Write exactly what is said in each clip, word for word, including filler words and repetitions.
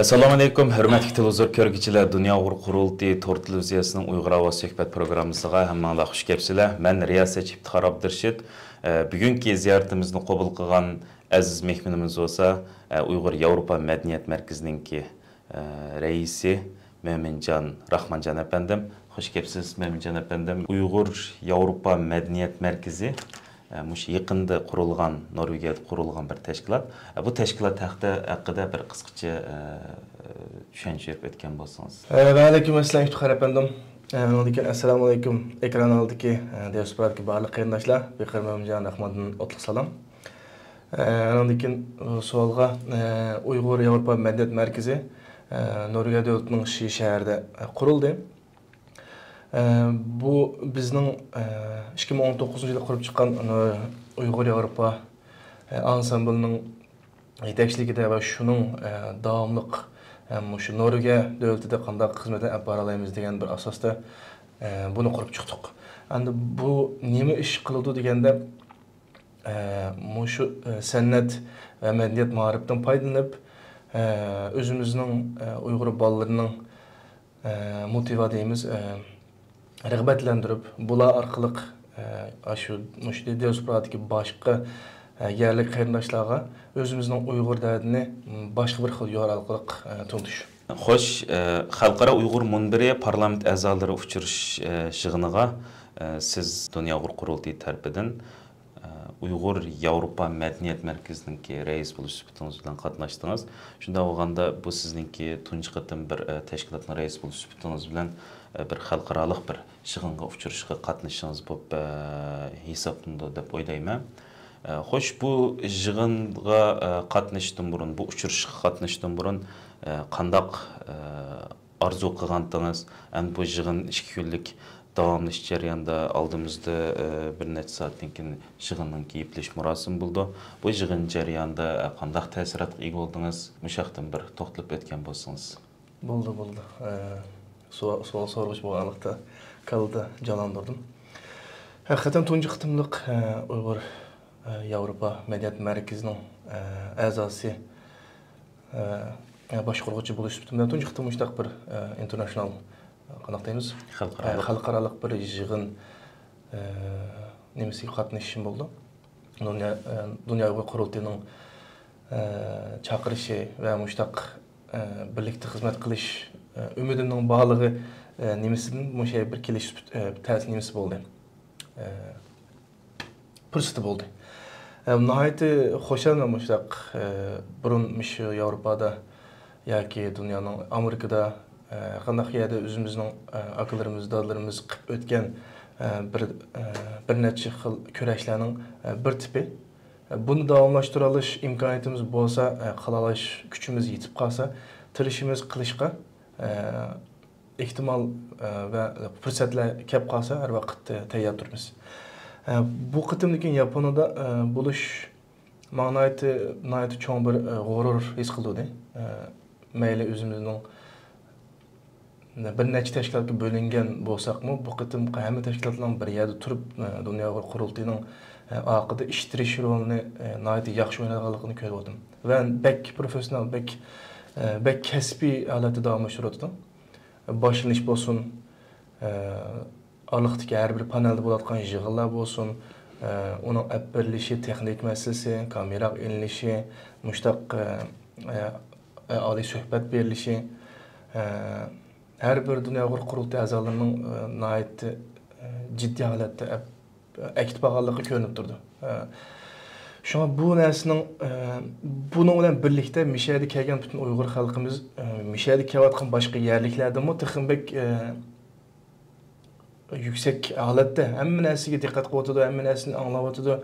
ئەسسالامۇ ئەلەيكۇم، ھۆرمەتلىك تېلېۋىزور كۆرگۈچىلەر! دۇنيا ئۇيغۇر قۇرۇلتىيى تور تېلېۋىزىيەسىنىڭ ئۇيغۇر ئاۋازى سۆھبەت پروگراممىسىغا ھەممىڭلار خۇش كەپسىلەر. مەن رىياسەتچى ئىپتىخار ئابدۇرېشىت. ئە، بۈگۈنكى زىيارىتىمىزنى قوبۇل قىلغان ئەزىز مېھمىنىمىز بولسا، ئە، ئۇيغۇر ياۋروپا مەدەنىيەت مەركىزىنىڭكى، ئە، رەئىسى مۆمىنجان راخمانجان ئەپەندىم. خۇش كەپسىز، مۆمىنجان ئەپەندىم. ئۇيغۇر ياۋروپا مەدەنىيەت مەركىزى، ئە، مۇشۇ يېقىندا قۇرۇلغان، نورۋېگىيەدە قۇرۇلغان بىر تەشكىلات. ئە، بۇ تەشكىلات ھەققىدە، ھەققىدە بىر قىسقىچە، ئە، چۈشەنچە بېرىپ ئۆتكەن بولسىڭىز. ئە، ۋەئەلەيكۇم ئەسسالام ئىپتىخار ئەپەندىم. ئە، ئۇنىڭدىن كېيىن ئەسسالامۇ ئەلەيكۇم ئېكران ئالدىدىكى، ئە، دىياسپورادىكى بارلىق قېرىنداشلار. بىخەير مۆمىنجان راخماندىن ئوتلۇق سالام. ئە، ئۇنىڭدىن كېيىن، ئۇ سوئالغا، ئە، ئۇيغۇر ياۋروپا مەدەنىيەت مەركىزى، ئە، نورۋېگىيە دۆلىتىنىڭ شى شەھىرىدە، ئە، قۇرۇلدى. ئە، بۇ بىزنىڭ، ئە، ئىككى مىڭ ئون توققۇزىنچى يىلى قۇرۇپ چىققان، ئە، ئۇيغۇر ياۋروپا، ئە، ئانسامبىلىنىڭ يېتەكچىلىكىدە ۋە شۇنىڭ، ئە، داۋاملىق، ئە، مۇشۇ نورۋېگىيە دۆلىتىدە قانداق خىزمەتنى ئېلىپ بارالايمىز دېگەن بىر ئاساستا، ئە، بۇنى قۇرۇپ چىقتۇق. ئەمدى بۇ نېمە ئىش قىلىدۇ دېگەندە، ئە، مۇشۇ، ئە، سەنئەت ۋە مەدەنىيەت مائارىپتىن پايدىلىنىپ، ئە، ئۆزىمىزنىڭ، ئە، ئۇيغۇر بالىلىرىنىڭ ئە، موتىۋا دەيمىز، ئە، رىغبەتلەندۈرۈپ، بۇلار ئارقىلىق، ئە، ئاشۇ، مۇشۇ دىياسپورادىكى باشقا، ئە، يەرلىك قېرىنداشلارغا ئۆزىمىزنىڭ ئۇيغۇر دەردىنى، م، باشقا بىر خىل يول ئارقىلىق، ئە، تونۇتۇش. خوش، ئە، خەلقئارا ئۇيغۇر مۇنبىرى پارلامېنت ئەزالىرى ئۇچرىشىش، ئە، يىغىنىغا، ئە، سىز دۇنيا ئۇيغۇر قۇرۇلتىيى تەرىپىدىن، ئە، ئۇيغۇر ياۋروپا مەدەنىيەت مەركىزىنىڭكى رەئىس بولۇش سۈپىتىڭىز بىلەن قاتناشتىڭىز. شۇنداق بولغاندا، بۇ سىزنىڭكى تۇنجى قېتىم بىر، ئە، تەشكىلاتنىڭ رەئىسى بولۇش سۈپىتىڭىز بىلەن، ئە، بىر خەلقئارالىق بىر يىغىنغا ئۇچرىشىشقا قاتنىشىشىڭىز بولۇپ، ئە، ھېسابلىنىدۇ دەپ ئويلايمەن. ئە، خوش، بۇ يىغىنغا، ئە، قاتنىشىشتىن بۇرۇن، بۇ ئۇچرىشىشقا قاتنىشىشتىن بۇرۇن، ئە، قانداق، ئە، ئارزۇ قىلغانتىڭىز؟ ئەمدى بۇ يىغىن ئىككى كۈنلۈك داۋاملىشىش جەريانىدا ئالدىمىزدا، ئە، بىر نەچچە سائەتتىن كېيىن يىغىننىڭكى يېپىلىش مۇراسىمى بولىدۇ. بۇ يىغىن جەريانىدا، ئە، قانداق تەسىراتقا ئىگە بولدىڭىز؟ مۇشۇ ھەقتىن بىر توختىلىپ ئۆتكەن بولسىڭىز. بولدى، بولدى. ئە، سوئال، سوئال سورىغۇچ بولغانلىقتا كاللىدا جانلاندۇردۇم. ھەقىقەتەن تۇنجى قېتىملىق، ئە، ئۇيغۇر، ئە، ياۋروپا مەدەنىيەت مەركىزىنىڭ، ئە، ئەزاسى، ئە، باشقۇرغۇچى بولۇش سۈپىتىم بىلەن تۇنجى قېتىم مۇشۇنداق بىر، ئە، ئىنتېرناشنال، قانداق دەيمىز؟ خەلقئارالىق. ئە، خەلقئارالىق بىر يىغىن، ئە، نېمىسىگە قاتنىشىشىم بولدى. دۇنيا، ئە، دۇنيا ئۇيغۇر قۇرۇلتىيىنىڭ، ئە، چاقىرىشى ۋە مۇشۇنداق، ئە، بىرلىكتە خىزمەت قىلىش، ئە، ئۈمىدىمنىڭ بارلىقى، ئە، نېمىسىدىن مۇشۇ يەرگە بىر كېلىش سۈپىتى، ئە، تەسىر نېمىسى بولدى. ئە، پۇرسىتى بولدى. ئە، ناھايىتى خۇشالمەن مۇشۇنداق، ئە، بۇرۇن مۇشۇ ياۋروپادا ياكى دۇنيانىڭ ئامېرىكىدا، ئە، قانداق يەردە ئۆزىمىزنىڭ، ئە، ئاكىلىرىمىز، دادىلىرىمىز قىلىپ ئۆتكەن، ئە، بىر، ئە، بىر نەچچە خىل كۈرەشلەرنىڭ، ئە، بىر تىپى. ئە، بۇنى داۋاملاشتۇرالىش ئىمكانىيىتىمىز بولسا، ئە، قىلالاش كۈچىمىز يېتىپ قالسا، تىرىشىمىز قىلىشقا، ئە، ئېھتىمال، ئە، ۋە پۇرسەتلەر كەپ قالسا، ھەر ۋاقىت، ئە، تەييار تۇرىمىز. ئە، بۇ قېتىمدىكى ياپونىيەدە، ئە، بولۇش ماڭا ناھايىتى، ناھايىتى چوڭ بىر، ئە، غۇرۇر ھېس قىلدۇردى. ئە، مەيلى ئۆزىمىزنىڭ بىر نەچچە تەشكىلاتقا بۆلۈنگەن بولساقمۇ، بۇ قېتىمقى ھەممە تەشكىلاتلارنىڭ بىر يەردە تۇرۇپ، ئە، دۇنيا ئۇيغۇر قۇرۇلتىيىنىڭ، ئە، ئارقىدا ئىش تىرىشىش رولىنى، ئە، ناھايىتى ياخشى ئوينايدىغانلىقىنى كۆرۈۋاتىمەن. ۋە بەك پروفېسسىونال، بەك، ئە، بەك كەسپىي ھالەتتە داۋاملاشتۇرۇۋاتىدۇ. باشلىنىش بولسۇن، ئە، ئارىلىقتىكى ھەر بىر پانېلدا بولۇۋاتقان يىغىنلار بولسۇن، ئە، ئۇنىڭ ئەپ بېرىلىشى، تېخنىك مەسىلىسى، كامېرا ئېلىنىشى، مۇشتاق، ئە، ئە، ئە، ئالىي سۆھبەت بېرىلىشى، ئە، ھەر بىر دۇنيا ئۇيغۇر قۇرۇلتىيى ئەزالىرىنىڭ، ئە، ناھايىتى، ئە، جىددىي ھالەتتە ئەپ-، ئەكېتىپ ئالغانلىقى كۆرۈنۈپ تۇرىدۇ. ئە، شۇڭا بۇ نەرسىنىڭ، ئە، بۇنىڭ بىلەن بىرلىكتە مىشەدە كەلگەن پۈتۈن ئۇيغۇر خەلقىمىز، ئە، مىشەدە كېلىۋاتقان باشقا يەرلىكلەردىمۇ تېخىمۇ بەك، ئە، يۈكسەك ھالەتتە ھەممە نەرسىگە دىققەت قىلىۋاتىدۇ، ھەممە نەرسىنى ئاڭلاۋاتىدۇ،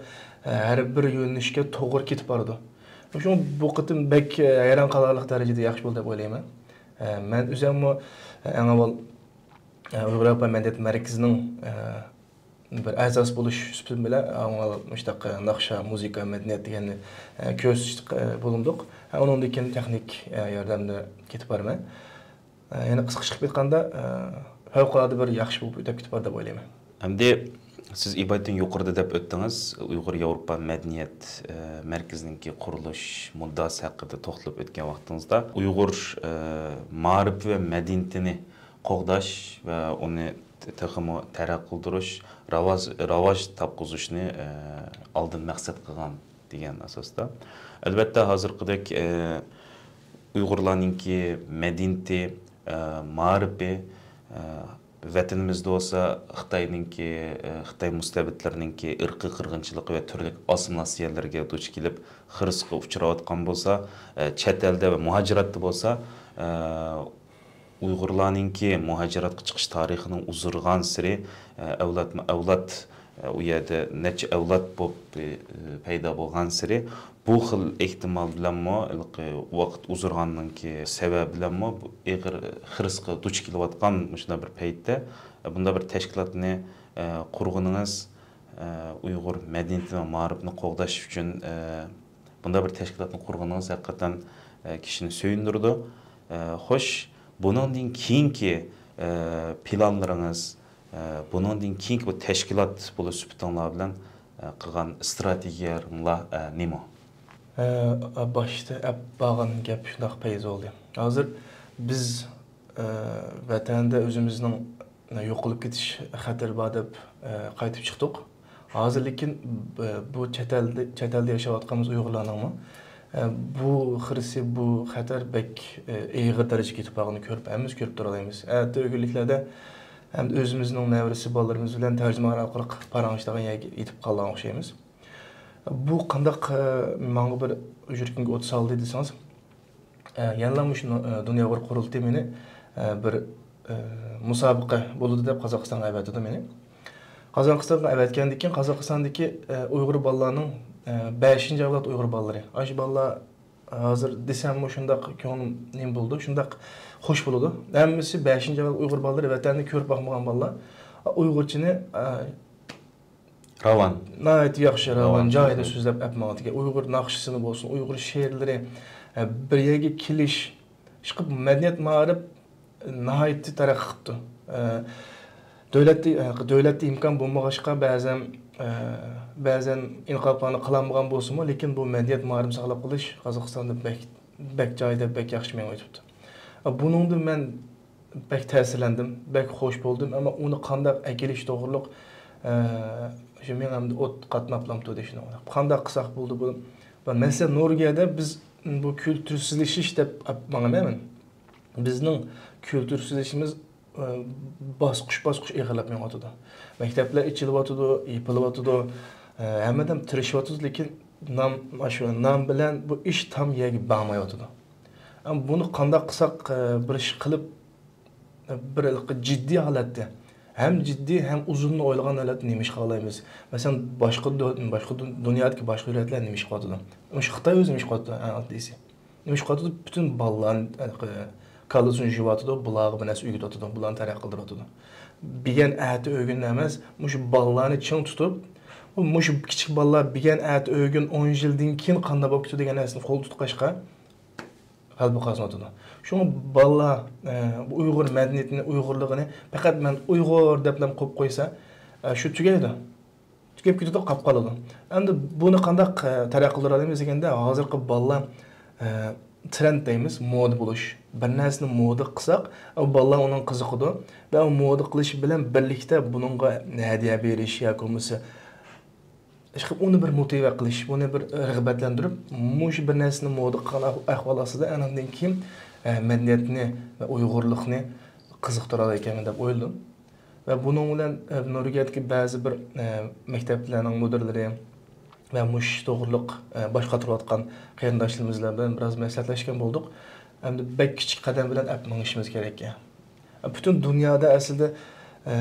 ھەر بىر يۆنىلىشكە توغرا كېتىپ بارىدۇ. شۇڭا بۇ قېتىم بەك ھەيران قالارلىق دەرىجىدە ياخشى بولدى دەپ ئويلايمەن. مەن ئۆزۈممۇ ئەڭ ئاۋۋال ئۇيغۇر ياۋروپا مەدەنىيەت مەركىزىنىڭ بىر ئەزاسى بولۇش سۈپىتىم بىلەن ئاڭا مۇشۇنداق ناخشا، مۇزىكا، مەدەنىيەت دېگەننى كۆرسىتىشتە بولۇندۇق. ئۇنىڭدىن كېيىن تېخنىك ياردەمدە كېتىپ بارىمەن. يەنە قىسقىچە قىلىپ ئېيتقاندا، پەۋقۇلئاددە بىر ياخشى بولۇپ ئۆتۈپ كېتىپ بارىدۇ دەپ ئويلايمەن. ئەمدى سىز ئىبادىتىن يۇقىرىدا دەپ ئۆتتىڭىز، ئۇيغۇر ياۋروپا مەدەنىيەت، ئە، مەركىزىنىڭكى قۇرۇلۇش مۇددىئاسى ھەققىدە توختىلىپ ئۆتكەن ۋاقتىڭىزدا، ئۇيغۇر، ئە، مائارىپى ۋە مەدەنىيىتىنى قوغداش ۋە ئۇنى تېخىمۇ تەرەققىي قىلدۇرۇش، راۋاج، راۋاج تاپقۇزۇشنى، ئە، ئالدىن مەقسەت قىلغان دېگەن ئاساستا. ئەلۋەتتە، ھازىرقىدەك، ئە، ئۇيغۇرلارنىڭكى مەدەنىيىتى، ئە، مائارىپى، ئە، ۋەتىنىمىزدە بولسا خىتاينىڭكى، ئە، خىتاي مۇستەبىتلىرىنىڭكى ئىرقىي قىرغىنچىلىقى ۋە تۈرلۈك ئاسسىمىلياتسىيەلىرىگە دۇچ كېلىپ، خىرىسقا ئۇچراۋاتقان بولسا، ئە، چەت ئەلدە ۋە مۇھاجىرەتتە بولسا، ئە، ئۇيغۇرلارنىڭكى مۇھاجىرەتكە چىقىش تارىخىنىڭ ئۇزىرىغانسېرى، ئە، ئەۋلادمۇ ئەۋلاد، ئە، ئۇ يەردە نەچچە ئەۋلاد بولۇپ، ئە، پەيدا بولغانسېرى، بۇ خىل ئېھتىمال بىلەنمۇ، ھېلىقى ۋاقىت ئۇزىرغاننىڭكى سەۋەبى بىلەنمۇ بۇ ئېغىر خىرىسقا دۇچ كېلىۋاتقان مۇشۇنداق بىر پەيتتە، ئە، بۇنداق بىر تەشكىلاتنى، ئە، قۇرغىنىڭىز، ئە، ئۇيغۇر مەدەنىيىتى ۋە مائارىپىنى قوغداش ئۈچۈن، ئە، بۇنداق بىر تەشكىلاتنى قۇرغىنىڭىز ھەقىقەتەن، ئە، كىشىنى سۆيۈندۈرىدۇ. ئە، خوش، بۇنىڭدىن كېيىنكى، ئە، پىلانلىرىڭىز، ئە، بۇنىڭدىن كېيىنكى بۇ تەشكىلات بولۇش سۈپىتىڭلار بىلەن، ئە، قىلغان ئىستراتېگىيەڭلار، ئە، نېمە؟ ئە، باشتا ئەپ بارغان گەپ شۇنداق پەيز بولدى. ھازىر بىز، ئە، ۋەتەندە ئۆزىمىزنىڭ يوقىلىپ كېتىش خەتىرى بار دەپ، ئە، قايتىپ چىقتۇق. ھازىر لېكىن، ئە، بۇ چەت ئەلدە، چەت ئەلدە ياشاۋاتقانمىز ئۇيغۇرلارنىڭمۇ، ئە، بۇ خىرىسى، بۇ خەتەر بەك، ئە، ئېغىر دەرىجىگە يېتىپ بارغىنىنى كۆرۈپ، ھەممىمىز كۆرۈپ تۇرالايمىز. ئەتە ئۆگۈنلۈكلەردە ھەم ئۆزىمىزنىڭ نەۋرىسى بالىلىرىمىز بىلەن تەرجىمانخانا ئارقىلىق پاراڭلىشىدىغان يەرگە يېتىپ قالغان ئوخشايمىز. بۇ قانداق، ئە، ماڭا بىر يۈرىكىمگە ئوت سالدى دېسىڭىز، ئە، يەنىلا مۇشۇ، ئە، دۇنيا ئۇيغۇر قۇرۇلتىيى مېنى، ئە، بىر، ئە، مۇسابىقە بولىدۇ دەپ قازاقىستانغا ئەۋەتىدۇ مېنى. قازاقىستانغا ئەۋەتكەندىن كېيىن، قازاقىستاندىكى، ئە، ئۇيغۇر بالىلارنىڭ، ئە، بەشىنچى ئەۋلاد ئۇيغۇر بالىلىرى. ئاشۇ بالىلار ھازىر دېسەممۇ شۇنداق كۆڭلۈم نېمە بولىدۇ، شۇنداق خوش بولىدۇ. ھەممىسى بەشىنچى ئەۋلاد ئۇيغۇر بالىلىرى، ۋەتەننى كۆرۈپ باقمىغان بالىلار. ئۇيغۇرچىنى، ئە، راۋان. ناھايىتى ياخشى، راۋان، راۋان. جايىدا سۆزلەپ ئەپ ماڭىدىكەن. ئۇيغۇر ناخشىسىنى بولسۇن، ئۇيغۇر شېئىرلىرى، ئە، بىر يەرگە كېلىش. ئىشقىلىپ، مەدەنىيەت، مائارىپ ناھايىتى تەرەققىي قىپتۇ. ئە، دۆلەتتە، ئە، دۆلەتتە ئىمكان بولمىغاچقا، بەزەن، ئە، بەزەن ئىنقىلابلارنى قىلالمىغان بولسىمۇ، لېكىن بۇ مەدەنىيەت، مائارىپنى ساقلاپ قېلىش قازاقىستاندا بەك، بەك جايىدا، بەك ياخشى مېڭىۋېتىپتۇ. ئە، بۇنىڭدىن مەن بەك تەسىرلەندىم، بەك خوش بولدۇم، ئەمما ئۇنى قانداق ئەكېلىش توغرۇلۇق، ئە، شۇ مېڭەمدە ئوت قاتناپلامتۇ دېيىشنى ئويلاپ. قانداق قىلساق بولىدۇ بۇ؟ مەسىلەن، نورۋېگىيەدە بىز بۇ كۈلتۈرسىزلىشىش دەپ ئەپ ماڭىمەن مەن. بىزنىڭ كۈلتۈرسىزلىشىشىمىز، ئە، باسقۇچ-باسقۇچ ئېغىرلاپ مېڭىۋاتىدۇ. مەكتەپلەر ئېچىلىۋاتىدۇ، يېپىلىۋاتىدۇ. ئە، ھەممە ئادەم تىرىشىۋاتىدۇ، لېكىن نام، ئاشۇ نام بىلەن بۇ ئىش تام يەرگە بارمايۋاتىدۇ. ئەمما بۇنى قانداق قىلساق، ئە، بىر ئىش قىلىپ، بىر ھېلىقى جىددىي ھالەتتە، ھەم جىددىي، ھەم ئۇزۇننى ئويلىغان ھالەتتە نېمە ئىش قىلالايمىز؟ مەسىلەن، باشقا دۇ-، باشقا دۇ-، دۇنيادىكى باشقا دۆلەتلەر نېمە ئىش قىلىۋاتىدۇ؟ مۇشۇ خىتاي ئۆزى نېمە ئىش قىلىۋاتىدۇ؟ ئەڭ ئاددىيسى. نېمە ئىش قىلىۋاتىدۇ؟ پۈتۈن بالىلارنى، ھېلىقى، كاللىسىنى يۇيۇۋاتىدۇ، بۇلارغا بىر نەرسە ئۆگىتىۋاتىدۇ، بۇلارنى تەرەققىي قىلدۇرۇۋاتىدۇ. بۈگۈن ئەتە ئۆگۈن ئەمەس، مۇشۇ بالىلارنى چىڭ تۇتۇپ، مۇشۇ كىچىك بالىلار بۈگۈن ئەتە ئۆگۈن ئون يىلدىن كېيىن قانداق بولۇپ كېتىدۇ دېگەن نەرسىنى قولدا تۇتقاچقا، غەلىبە قازىنىۋاتىدۇ. شۇڭا بالىلار، ئە، بۇ ئۇيغۇر مەدەنىيىتىنى، ئۇيغۇرلۇقىنى پەقەت مەن ئۇيغۇر دەپلا قويۇپ قويسا، ئە، شۇ تۈگەيدۇ. تۈگەپ كېتىدۇ، قاپ قالىدۇ. ئەمدى بۇنى قانداق، ئە، تەرەققىي قىلدۇرالايمىز دېگەندە، ھازىرقى بالىلار، ئە، ترېند دەيمىز، مودا بولۇش. بىر نەرسىنى مودا قىلساق، ئە، بالىلار ئۇنىڭغا قىزىقىدۇ. ۋە ئۇ مودا قىلىش بىلەن بىرلىكتە بۇنىڭغا ھەدىيە بېرىش ياكى بولمىسا ئىشقىلىپ، ئۇنى بىر موتىۋە قىلىش، ئۇنى بىر رىغبەتلەندۈرۈپ، مۇشۇ بىر نەرسىنى مودا قىلغان ئەھ-، ئەھۋال ئاستىدا، ئاندىن كېيىن، ئە، مەدەنىيەتنى ۋە ئۇيغۇرلۇقنى قىزىقتۇرالايكەنمەن دەپ ئويلىدىم. ۋە بۇنىڭ بىلەن، ئە، نورۋېگىيەدىكى بەزى بىر، ئە، مەكتەپلەرنىڭ مۇدىرلىرى ۋە مۇشۇ توغرۇلۇق، ئە، باش قاتۇرۇۋاتقان قېرىنداشلىرىمىز بىلەن بىراز مەسلىھەتلەشكەن بولدۇق. ئەمدى بەك كىچىك قەدەم بىلەن ئەپ مېڭىشىمىز كېرەك. پۈتۈن دۇنيادا ئەسلىدە، ئە،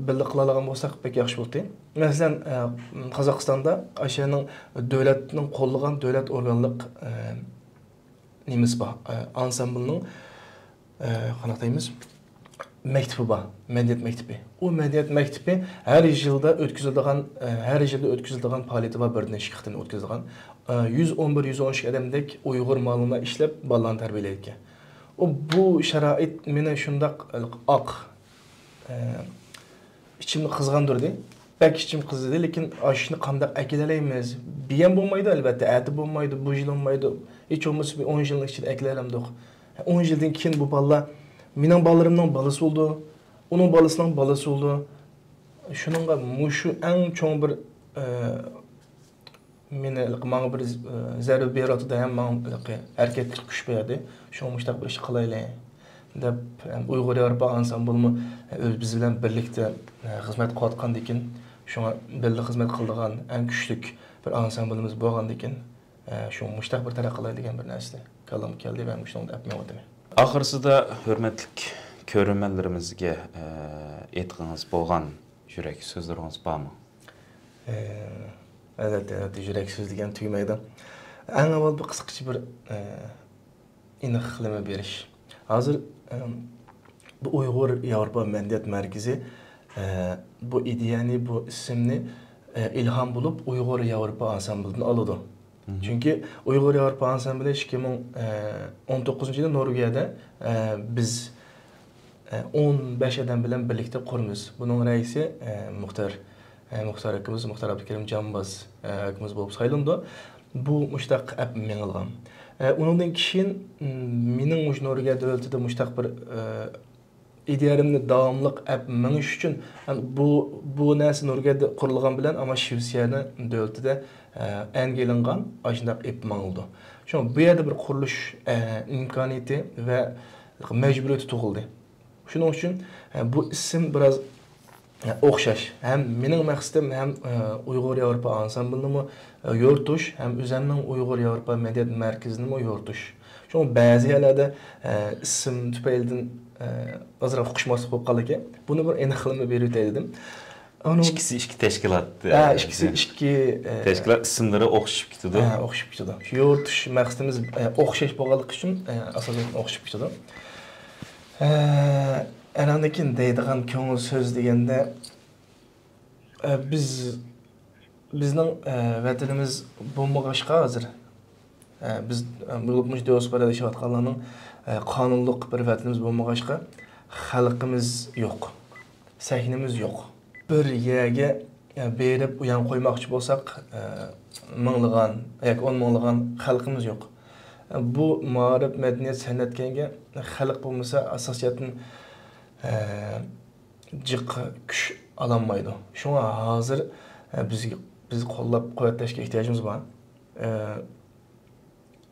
بىللە قىلالىغان بولساق بەك ياخشى بولاتتى. مەسىلەن، ئە، قازاقىستاندا ئاشۇنىڭ دۆلەتنىڭ قوللىغان دۆلەت ئورگانلىق، ئە، نېمىسى بار، ئە، ئانسامبلنىڭ، ئە، قانداق دەيمىز، مەكتىپى بار، مەدەنىيەت مەكتىپى. ئۇ مەدەنىيەت مەكتىپى ھەر يىلدا ئۆتكۈزىدىغان، ئە، ھەر يىلدا ئۆتكۈزىدىغان پائالىيىتى بار، بىردىن ئىككى قېتىم ئۆتكۈزىدىغان. ئە، يۈز ئون بىر، يۈز ئون ئىككى ئادەمدەك ئۇيغۇر مۇئەللىملەر ئىشلەپ، بالىلارنى تەربىيەلەيدىكەن. ئۇ، بۇ شارائىت مېنى شۇنداق ئاق، ئە، ئىچىمنى قىزغاندۇردى. بەك ئىچىم قىزىدى، لېكىن ئاشۇنى قانداق ئەكېلەلەيمىز؟ بۈگۈن بولمايدۇ، ئەلۋەتتە، ئەتە بولمايدۇ، بۇ يىل بولمايدۇ. ھېچ بولمىسا بىر ئون يىلنىڭ ئىچىدە ئەكېلەلەمدۇق؟ ئون يىلدىن كېيىن بۇ بالىلار مېنىڭ بالىلىرىمنىڭ بالىسى بولىدۇ، ئۇنىڭ بالىسىنىڭ بالىسى بولىدۇ. شۇنىڭغا مۇشۇ ئەڭ چوڭ بىر، ئە، مېنى، ماڭا بىر، ئە، زەربە بېرىۋاتىدۇ ھەم ماڭا ھەرىكەتكە كۈچ بەردى. شۇڭا مۇشۇنداق بىر ئىش قىلايلى دەپ، ھەم ئۇيغۇر ياۋروپا ئانسامبىلىمۇ، ئە، ئۆز بىز بىلەن بىرلىكتە، ئە، خىزمەت قىلىۋاتقاندىكىن، شۇڭا بىللە خىزمەت قىلىدىغان ئەڭ كۈچلۈك بىر ئانسامبىلىمىز بولغاندىكىن، ئە، شۇ مۇشۇنداق بىر تەرەققىي قىلاي دېگەن بىر نەرسە كاللامغا كەلدى ۋە مۇشۇنىڭدا ئەپ مېڭىۋاتىمەن. ئاخىرسىدا، ھۆرمەتلىك كۆرۈرمەنلىرىمىزگە، ئە، ئېيتقىڭىز بولغان يۈرەك سۆزلىرىڭىز بارمۇ؟ ئە، ئەلۋەتتە، ئەلۋەتتە، يۈرەك سۆزلىگەن تۈگىمەيدۇ. ئەڭ ئاۋۋال بىر قىسقىچە بىر، ئە، ئېنىقلىما بېرىش. ھازىر، ئە، بۇ ئۇيغۇر ياۋروپا مەدەنىيەت مەركىزى، ئە، بۇ ئىدىيەنى، بۇ ئىسىمنى، ئە، ئىلھام بولۇپ ئۇيغۇر ياۋروپا ئانسامبىلىدىن ئالىدۇ. مم. چۈنكى ئۇيغۇر ياۋروپا ئانسامبىلى ئىككى مىڭ ئون توققۇزىنچى يىلى نورۋېگىيەدە، ئە، بىز، ئە، ئون بەش ئادەم بىلەن بىرلىكتە قۇرىمىز. بۇنىڭ رەئىسى، ئە، مۇختار، ئە، مۇختار ئاكىمىز، مۇختار ئابدۇكېرىم جامباز، ئە، ئاكىمىز بولۇپ سايلىنىدۇ. بۇ مۇشتاق ئەپ مېڭىلغان. ئە، ئۇنىڭدىن كېيىن، م، مېنىڭ مۇشۇ نورۋېگىيە دۆلىتىدە مۇشتاق بىر، ئە، ئىدىيەمنى داۋاملىق ئەپ مېڭىش ئۈچۈن، ھەم بۇ، بۇ نەرسە نورۋېگىيەدە قۇرۇلغان بىلەن، ئەمما شىۋېتسىيەنىڭ دۆلىتىدە، ئە، ئەنگە ئېلىنغان، ئاشۇنداق ئېپ ماڭىلىدۇ. شۇڭا بۇ يەردە بىر قۇرۇلۇش، ئە، ئىمكانىيىتى ۋە مەجبۇرىيىتى تۇغۇلدى. شۇنىڭ ئۈچۈن، ئە، بۇ ئىسىم بىراز، ئە، ئوخشاش. ھەم مېنىڭ مەقسىتىم ھەم، ئە، ئۇيغۇر ياۋروپا ئانسامبىلىنىمۇ، ئە، يورۇتۇش، ھەم ئۆزەمنىڭ ئۇيغۇر ياۋروپا مەدەنىيەت مەركىزىنىمۇ يورۇتۇش. شۇڭا بەزى يەرلەردە، ئە، ئىسىم تۈپەيلىدىن، ئە، ئازراق ئۇقۇشماسلىق بولۇپ قالىدىكەن. بۇنى بىر ئېنىقلىما بېرىۋېتەي دېدىم. ئۇنىڭ ئىككىسى ئىككى تەشكىلات، ھە، ئە، ئىككىسى ئىككى، ئە، تەشكىلات ئىسىملىرى ئوخشىشىپ كېتىدۇ. ھە، ئوخشىشىپ كېتىدۇ. شۇ يورۇتۇش مەقسىتىمىز، ئە، ئوخشاش بولغانلىقى ئۈچۈن، ئە، ئاساسەن ئوخشىشىپ كېتىدۇ. ئە، ئاناندىن كېيىن دەيدىغان كۆڭۈل سۆز دېگەندە، ئە، بىز، بىزنىڭ، ئە، ۋەتىنىمىز بولمىغاچقا ھازىر، ئە، بىز، ئە، بولۇپمۇ مۇشۇ دىئاسپورادا ياشاۋاتقانلارنىڭ، ئە، قانۇنلۇق بىر ۋەتىنىمىز بولمىغاچقا، خەلقىمىز يوق، سەھنىمىز يوق. بىر يەرگە، ئە، بېرىپ ئۇيان قويماقچى بولساق، ئە، مىڭلىغان ياكى ئون مىڭلىغان خەلقىمىز يوق. ئە، بۇ مائارىپ، مەدەنىيەت، سەنئەتكەنگە خەلق بولمىسا، ئاساسىيەتتىن، ئە، جىق كۈچ ئالالمايدۇ. شۇڭا ھازىر، ئە، بىزگە، بىز قوللاپ قۇۋۋەتلەشكە ئېھتىياجىمىز بار. ئە،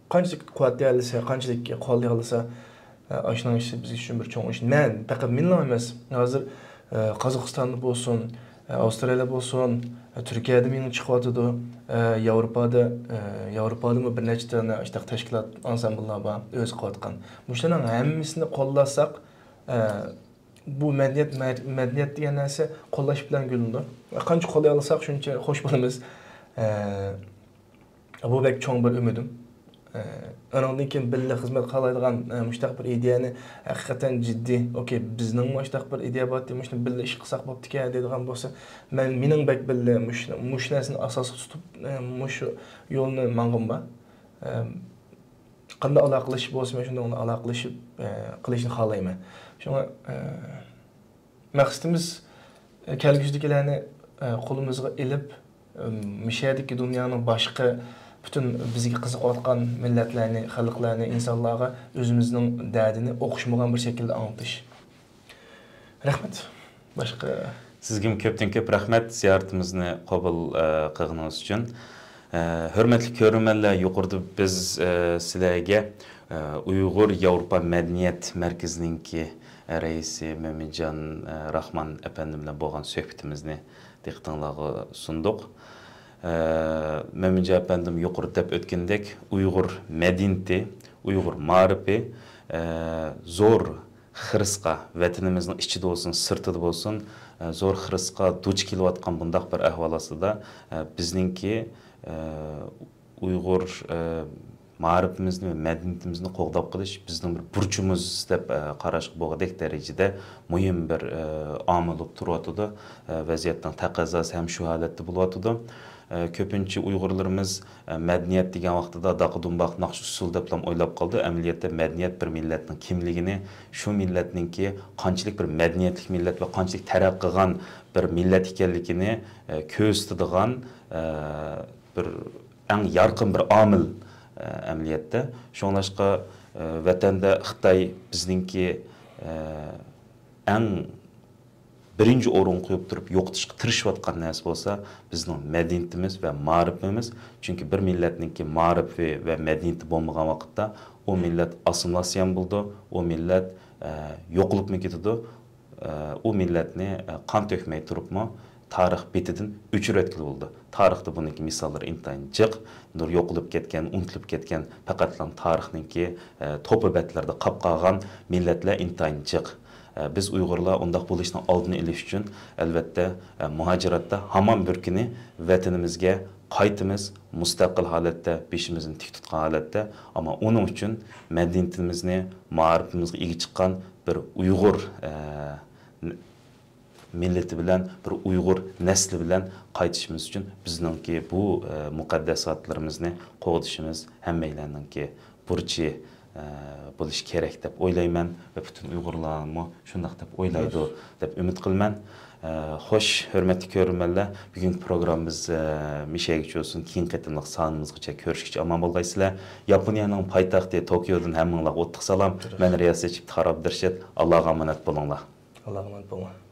قانچىلىك قۇۋۋەتلىيەلىسە، قانچىلىك قوللىيالىسا، ئە، ئاشۇنىڭ ئىشى بىز ئۈچۈن بىر چوڭ ئىش. مەن، پەقەت مېنىلا ئەمەس، ھازىر، ئە، قازاقىستاندا بولسۇن، ئە، ئاۋسترالىيە بولسۇن، ئە، تۈركىيەدە مېنىڭ چىقىۋاتىدۇ، ئە، ياۋروپادا، ئە، ياۋروپادىمۇ بىر نەچچە دانە ئاشۇنداق تەشكىلات، ئانسامبىللار بار، ئۆزى قىلىۋاتقان. مۇشۇلارنىڭ ھەممىسىنى قوللاساق، ئە، بۇ مەدەنىيەت، مەد-، مەدەنىيەت دېگەن نەرسە قوللاش بىلەن گۈللىنىدۇ. قانچە قوللايالىساق، شۇنچە خوش بولىمىز. ئە، بۇ بەك چوڭ بىر ئۈمىدىم. ئە، ئانىڭدىن كېيىن بىللە خىزمەت قىلالايدىغان، ئە، مۇشۇنداق بىر ئىدىيەنى ھەقىقەتەن جىددىي، ئوكەي، بىزنىڭمۇ مۇشۇنداق بىر ئىدىيە بارتى، مۇشۇنى بىللە ئىش قىلساق بوپتىكەن دەيدىغان بولسا، مەن، مېنىڭ بەك بىللە مۇشۇ، مۇشۇ نەرسىنى ئاساس تۇتۇپ، ئە، مۇشۇ يولنى ماڭغۇم بار. ئە، قانداق ئالاقىلىشىش بولسا، مەن شۇنداق ئالاقىلىشىپ، ئە، قىلىشنى خالايمەن. شۇڭا، ئە، مەقسىتىمىز، ئە، كەلگۈسىدىكىلەرنى، ئە، قولىمىزغا ئېلىپ، ئە، مۇشۇ يەردىكى دۇنيانىڭ باشقا پۈتۈن بىزگە قىزىقىۋاتقان مىللەتلەرنى، خەلقلەرنى، ئىنسانلارغا ئۆزىمىزنىڭ دەردىنى ئوخشىمىغان بىر شەكىلدە ئاڭلىتىش. رەھمەت. باشقا. سىزگىمۇ كۆپتىن كۆپ رەھمەت، زىيارىتىمىزنى قوبۇل، ئە، قىلغىنىڭىز ئۈچۈن. ئە، ھۆرمەتلىك كۆرۈرمەنلەر، يۇقىرىدا بىز، ئە، سىلەرگە، ئە، ئۇيغۇر ياۋروپا مەدەنىيەت مەركىزىنىڭكى، ئە، رەئىسى مۆمىنجان، ئە، راخمان ئەپەندىم بىلەن بولغان سۆھبىتىمىزنى دىققىتىڭلارغا سۇندۇق. ئە، مۆمىنجان ئەپەندىم يۇقىرىدا دەپ ئۆتكىنىدەك، ئۇيغۇر مەدەنىيىتى، ئۇيغۇر مائارىپى، ئە، زور خىرىسقا، ۋەتىنىمىزنىڭ ئىچىدە بولسۇن، سىرتىدا بولسۇن، ئە، زور خىرىسقا دۇچ كېلىۋاتقان بۇنداق بىر ئەھۋال ئاستىدا، ئە، بىزنىڭكى، ئە، ئۇيغۇر، ئە، مائارىپىمىزنى ۋە مەدەنىيىتىمىزنى قوغداپ قېلىش بىزنىڭ بىر بۇرچىمىز دەپ، ئە، قاراشقا بولغۇدەك دەرىجىدە مۇھىم بىر، ئە، ئامىل بولۇپ تۇرۇۋاتىدۇ. ئە، ۋەزىيەتنىڭ تەقەززاسى ھەم شۇ ھالەتتە بولۇۋاتىدۇ. ئە، كۆپىنچە ئۇيغۇرلىرىمىز، ئە، مەدەنىيەت دېگەن ۋاقتىدا داقا دۇمباق ناخشا ئۇسسۇل دەپلا ئويلاپ قالىدۇ. ئەمەلىيەتتە مەدەنىيەت بىر مىللەتنىڭ كىملىكىنى، شۇ مىللەتنىڭكى قانچىلىك بىر مەدەنىيەتلىك مىللەت ۋە قانچىلىك تەرەققىي قىلغان بىر مىللەت ئىكەنلىكىنى، ئە، كۆرسىتىدىغان، ئە، بىر ئەڭ يارقىن بىر ئامىل، ئە، ئەمەلىيەتتە. شۇڭلاشقا، ئە، ۋەتەندە خىتاي بىزنىڭكى، ئە، ئەڭ بىرىنچى ئورۇنغا قويۇپ تۇرۇپ يوقىتىشقا تىرىشىۋاتقان نەرسە بولسا، بىزنىڭ مەدەنىيىتىمىز ۋە مائارىپىمىز. چۈنكى بىر مىللەتنىڭكى مائارىپى ۋە مەدەنىيىتى بولمىغان ۋاقىتتا، ئۇ مىللەت ئاسسىمىلياتسىيە بولىدۇ، ئۇ مىللەت، ئە، يوقىلىپمۇ كېتىدۇ. ئە، ئۇ مىللەتنى، ئە، قان تۆكمەي تۇرۇپمۇ تارىخ بېتىدىن ئۆچۈرۈۋەتكىلى بولىدۇ. تارىختا بۇنىڭكى مىساللىرى ئىنتايىن جىق. بىر يوقىلىپ كەتكەن، ئۇنتۇلۇپ كەتكەن، پەقەتلا تارىخنىڭكى، ئە، توپا بەتلىرىدە قاپ قالغان مىللەتلەر ئىنتايىن جىق. ئە، بىز ئۇيغۇرلار ئۇنداق بولۇشنىڭ ئالدىنى ئېلىش ئۈچۈن، ئەلۋەتتە، ئە، مۇھاجىراتتا ھامان بىر كۈنى ۋەتىنىمىزگە قايتىمىز، مۇستەقىل ھالەتتە، بېشىمىزنى تىك تۇتقان ھالەتتە. ئەمما ئۇنىڭ ئۈچۈن مەدەنىيىتىمىزنى، مائارىپىمىزغا ئىگە چىققان بىر ئۇيغۇر، ئە، مىللىتى بىلەن، بىر ئۇيغۇر نەسلى بىلەن قايتىشىمىز ئۈچۈن بىزنىڭكى بۇ، ئە، مۇقەددەساتلىرىمىزنى قوغدىشىمىز ھەممەيلەننىڭكى بۇرچى، ئە، بولۇشى كېرەك دەپ ئويلايمەن ۋە پۈتۈن ئۇيغۇرلارمۇ شۇنداق دەپ ئويلايدۇ دەپ ئۈمىد قىلىمەن. ئە، خوش، ھۆرمەتلىك كۆرۈرمەنلەر، بۈگۈنكى پروگراممىمىز، ئە، مۇشۇ يەرگىچە بولسۇن، كېيىنكى قېتىملىق سانىمىزغىچە كۆرۈشكىچە ئامان بولغايسىلەر. ياپونىيەنىڭ پايتەختى توكيودىن ھەممىڭلارغا ئوتلۇق سالام. مەن رىياسەتچى ئىپتىخار ئابدۇرېشىت. ئاللاغا ئامانەت بولۇڭلار. ئاللاغا ئامانەت بولۇڭلار.